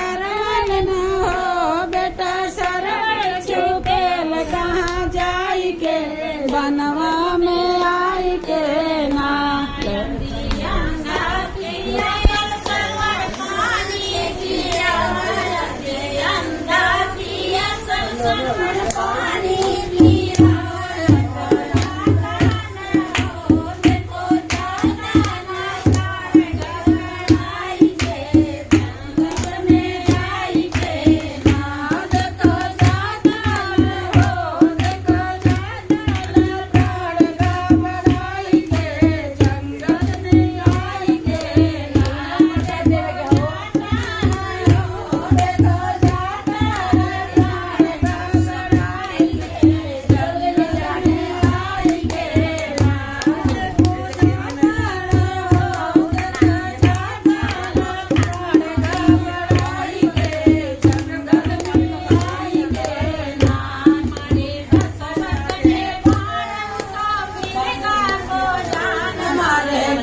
सरवण न हो, बेटा सरवण छुपेल कहाँ जाई के, बनवा में आई के ना।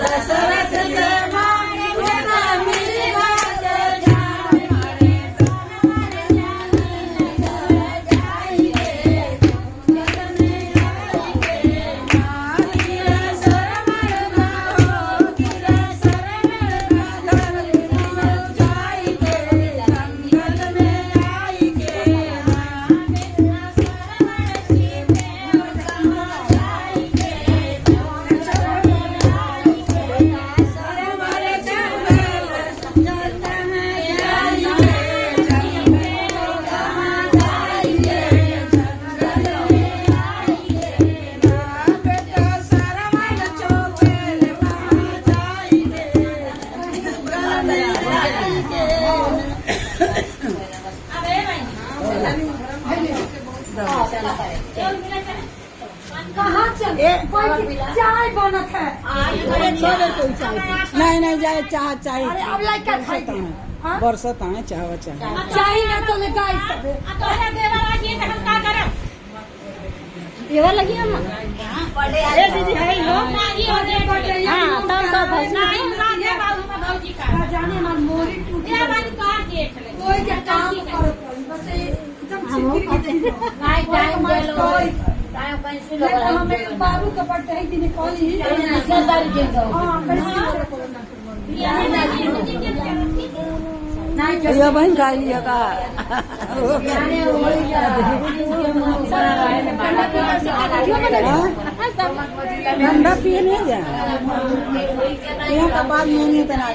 दशरथ के कहाँ चल चाय बनत है। नहीं नहीं जाए, चाह चाहे। अरे अब लड़का खाई के। हाँ? बरसत है, चाह चाह चाय ना तो ले गाय सब। देवर लगी हम। ए दीदी है हो। हाँ तब तो भैंस जाने हमार मोरी टूट कोई के काम करो पड़ी बस एकदम छिपकी के हमें बाबू के बर्थडे है दिन कॉल ही। हां कैसे ये बहन खा लिया का। ठंडा पिए नहीं जा यहाँ का बाद में नहीं तना।